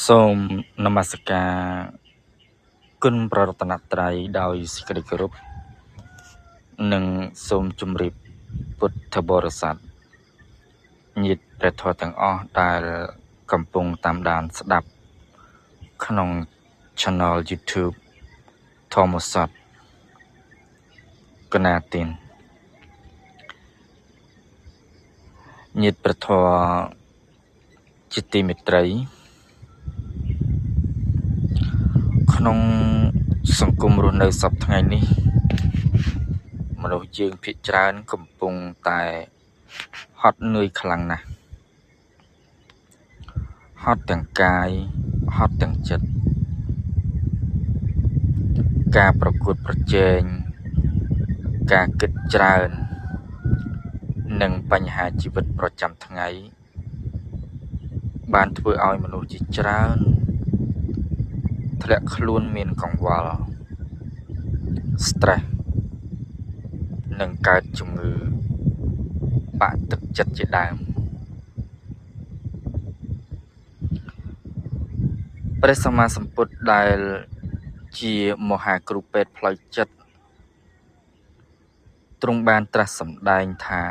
សូមនមស្ការគុណព្រះរតនត្រ័យដោយសេចក្តីគោរពនិងសូមជម្រាបពុទ្ធបរិស័ទញាតិព្រះធម៌ទាំងអស់ដែលកំពុងតាមដានស្ដាប់ក្នុង Channel YouTube ធម្មសត្វកណាទីនញាតិព្រះធម៌ជាទីមេត្រីក្នុងសង្គមរស់នៅសព្វថ្ងៃនេះមនុស្សយើងភាគច្រើនកំពុងតែហត់នឿយខ្លាំងណាស់ហត់ទាំងកាយហត់ទាំងចិត្តការប្រកួតប្រជែងការគិតច្រើននិងបញ្ហាជីវិតប្រចាំថ្ងៃបានធ្វើឲ្យមនុស្សជាច្រើនធ្លាក់ខ្លួនមានកង្វល់ stress និងកើតជំងឺបាក់ទឹកចិត្តជាដើមព្រះសម្មាសម្ពុទ្ធដែលជាមហាគ្រូពេទ្យផ្លូវចិត្តទ្រង់បានត្រាស់សម្ដែងថា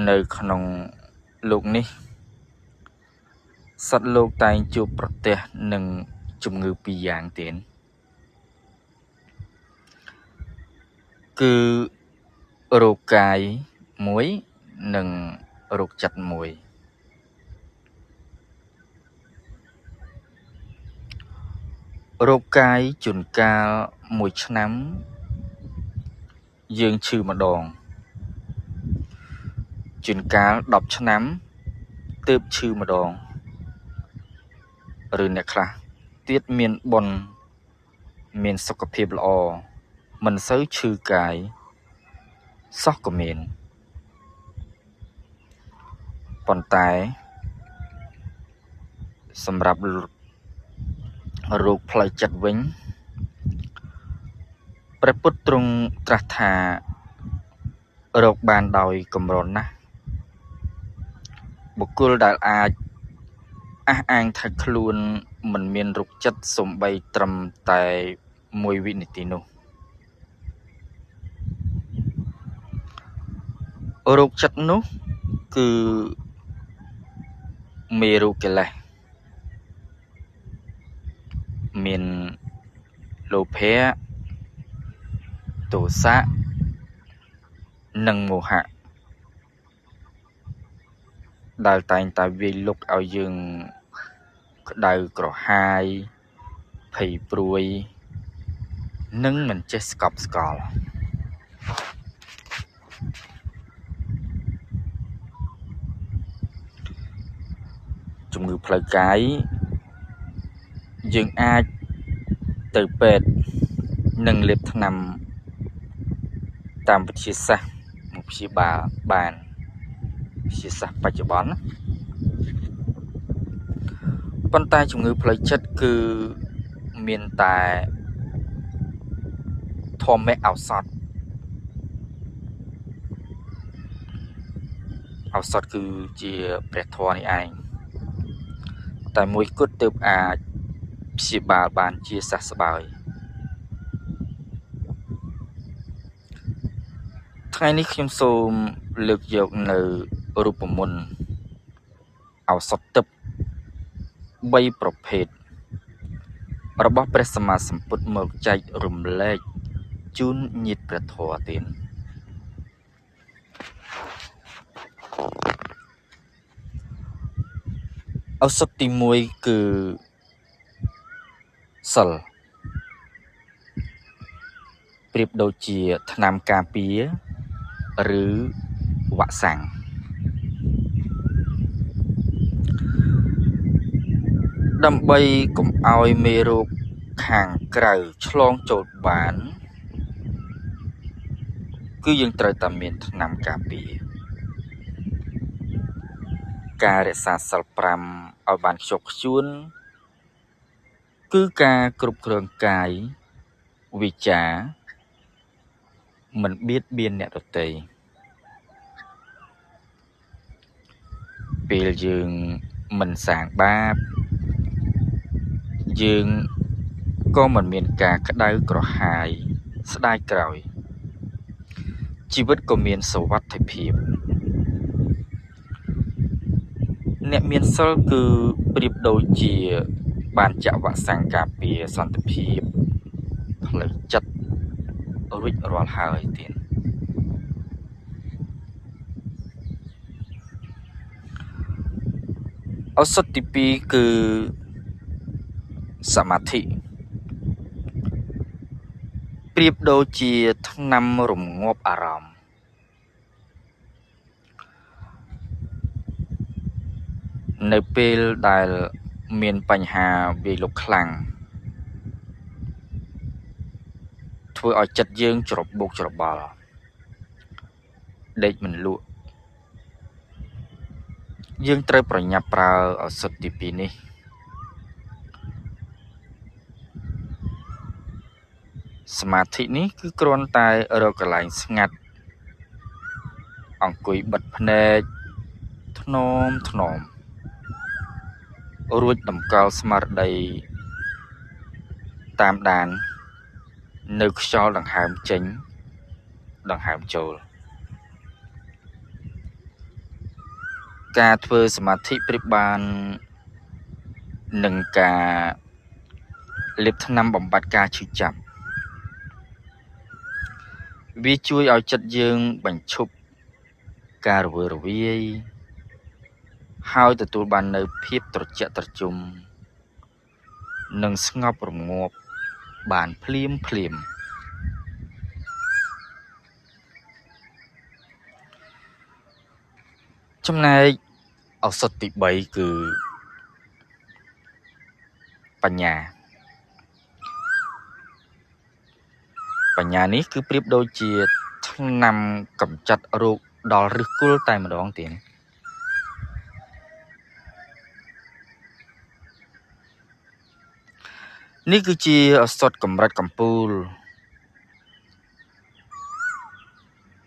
នៅក្នុងលោកនេះសត្វលោកតែងជួបប្រទះនឹងជំងឺពីរយ៉ាងទៀតគឺរោគកាយមួយនិងរោគចិត្តមួយរោគកាយជួនកាលមួយឆ្នាំយើងឈឺម្ដងជួនកាល10ឆ្នាំទើបឈឺម្ដងឬអ្នកខ្លះទៀតមានបុណ្យមានសុខភាពល្អមិនសូវឈឺកាយសោះក៏មានប៉ុន្តែសម្រាប់រោគផ្លូវចិត្តវិញព្រះពុទ្ធទ្រង់ត្រាស់ថារោគបានដោយកម្រណាស់បុគ្គលដែលអាចអះអាងថាខ្លួនមិនមានរោគចិត្តសូម្បីត្រឹមតែមួយវិនាទីនោះរោគចិត្តនោះគឺមេរោគកិលេសមានលោភៈទោសៈនិងមោហៈដែលតែងតែវាយលុកឲ្យយើងក្តៅក្រហាយភ័យព្រួយនិងមិនចេះស្កប់ស្កល់ជំងឺផ្លូវកាយយើងអាចទៅពេទ្យនិងលេបថ្នាំតាមវិទ្យាសាស្ត្រមកព្យាបាលបានវិទ្យាសាស្ត្របច្ចុប្បន្នណាប៉ុន្តែជំងឺផ្លូវចិត្តគឺមានតែធម្មឱសថឱសថគឺជាព្រះធម៌នេះឯងតែមួយគត់ទើបអាចព្យាបាលបានជាសះស្បើយថ្ងៃនេះខ្ញុំសូមលើកយកនៅរូបមន្តឱសថទិព្វ3ប្រភេទរបស់ព្រះសម្មាសម្ពុទ្ធមកចែករំលែកជូនញាតិព្រះធម៌ទៀតឱសថទី1គឺសិលប្រៀបដូចជាថ្នាំការពារឬវ៉ាក់សាំងដើម្បីកុំឲ្យមេរោគខាងក្រៅឆ្លងចូលបានគឺយើងត្រូវតែមានថ្នាំការពារការរក្សាសិល5ឲ្យបានខ្ជាប់ខ្ជួនគឺការគ្រប់គ្រងកាយវិចារមិនបៀតបៀនអ្នកដទៃពេលយើង មិនសាងបាបយើងក៏មិនមានការក្តៅក្រហាយស្ដាយក្រោយជីវិតក៏មានសុវត្ថិភាពអ្នកមានសិលគឺប្រៀបដូចជាបានចាក់វ៉ាក់សាំងការពារសន្តិភាពផ្លូវចិត្តរួចរាល់ហើយទៀតឱសថទី2គឺសមាធិប្រៀបដូចជាថ្នាំរងាប់អារម្មណ៍នៅពេលដែលមានបញ្ហាវាយលុកខ្លាំងធ្វើឲ្យចិត្តយើងច្របូកច្របល់ដេកមិនលក់យើងត្រូវប្រញាប់ប្រើឱសថទី2នេះសមាធិនេះគឺគ្រាន់តែរកកន្លែងស្ងាត់អង្គុយបិទភ្នែកថ្នមថ្នមរួចតម្កល់ស្មារតីតាមដាននៅខ្យល់ដង្ហើមចេញដង្ហើមចូលការធ្វើសមាធិប្រៀបបាននឹងការលេបថ្នាំបំបត្តិការឈឺចាប់វាជួយឲ្យចិត្តយើងបញ្ឈប់ការរវើរវាយហើយទទួលបាននូវភាពត្រជាក់ត្រជុំនិងស្ងប់រងាប់បានភ្លាមភ្លាមចំណែកឱសថទី3គឺបញ្ញាបញ្ញានេះគឺប្រៀបដូចជាថ្នាំកម្ចាត់រោគដល់ឫសគល់តែម្ដងទៀតនេះគឺជាឱសថកម្រិតកំពូល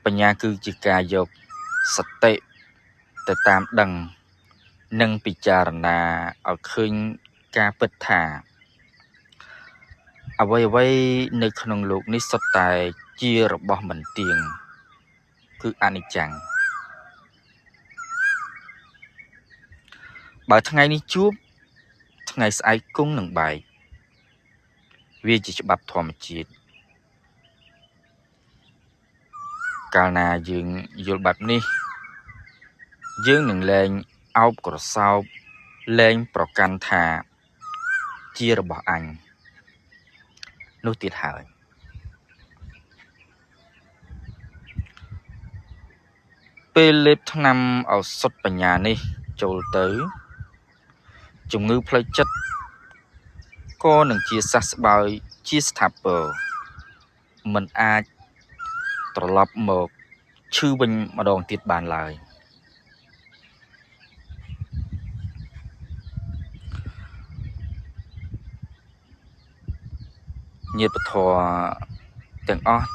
បញ្ញាគឺជាការយកសតិទៅតាមដឹងនិងពិចារណាឲ្យឃើញការពិតថាអ្វីៗនៅក្នុងលោកនេះសុទ្ធតែជារបស់មិនទៀងគឺអនិច្ចំបើថ្ងៃនេះជួបថ្ងៃស្អែកគង់នឹងបែកវាជាច្បាប់ធម្មជាតិកាលណាយើងយល់បែបនេះយើងនឹងលែងអោបក្រសោបលែងប្រកាន់ថាជារបស់អញនោះទៀតហើយពេលលេបថ្នាំឱសថបញ្ញានេះចូលទៅជំងឺផ្លូវចិត្តក៏នឹងជាសះស្បើយជាស្ថាពរមិនអាចត្រឡប់មកឈឺវិញម្ដងទៀតបានឡើយញាតិធម៌ទាំងអស់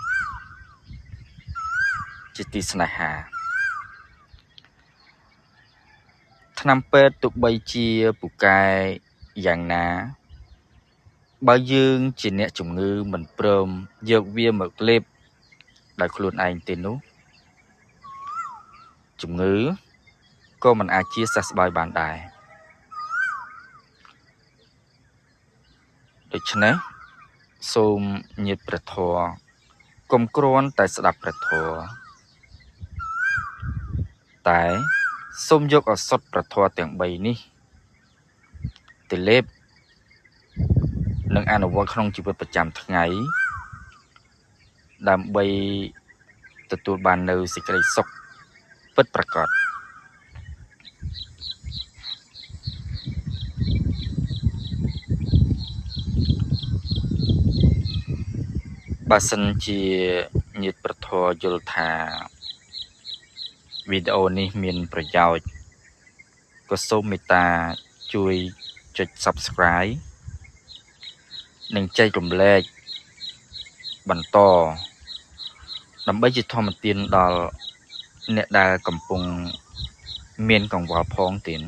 ជាទីស្នេហាថ្នាំពេទ្យទោះបីជាពូកែយ៉ាងណាបើយើងជាអ្នកជំងឺមិនព្រមយកវាមកលេបដោយខ្លួនឯងទេនោះជំងឺក៏មិនអាចជាសះស្បើយបានដែរដូច្នេះសូមញាតិព្រះធម៌កុំគ្រាន់តែស្ដាប់ព្រះធម៌តែសូមយកឱសថព្រះធម៌ទាំង3នេះទៅលេបនិងអនុវត្តក្នុងជីវិតប្រចាំថ្ងៃដើម្បីទទួលបាននូវសេចក្តីសុខពិតប្រាកដបើសិនជាញាតិព្រះធម៌យល់ថាវីដេអូនេះមានប្រយោជន៍ក៏សូមមេត្តាជួយចុច Subscribe និងចែករំលែកបន្តដើម្បីជាធម្មទានដល់អ្នកដែលកំពុងមានកង្វល់ផងទៀត។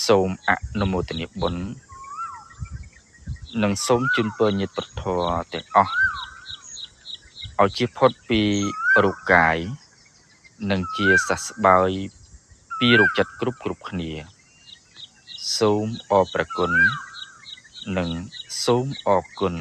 សូមអនុមោទនាបុណ្យ និងសូមជូនពរញាតិប្រធរទាំងអស់ឲ្យជាផុតពីរោគកាយ និងជាសះស្បើយពីរោគចិត្តគ្រប់គ្រប់គ្នា សូមអរព្រះគុណ និងសូមអរគុណ។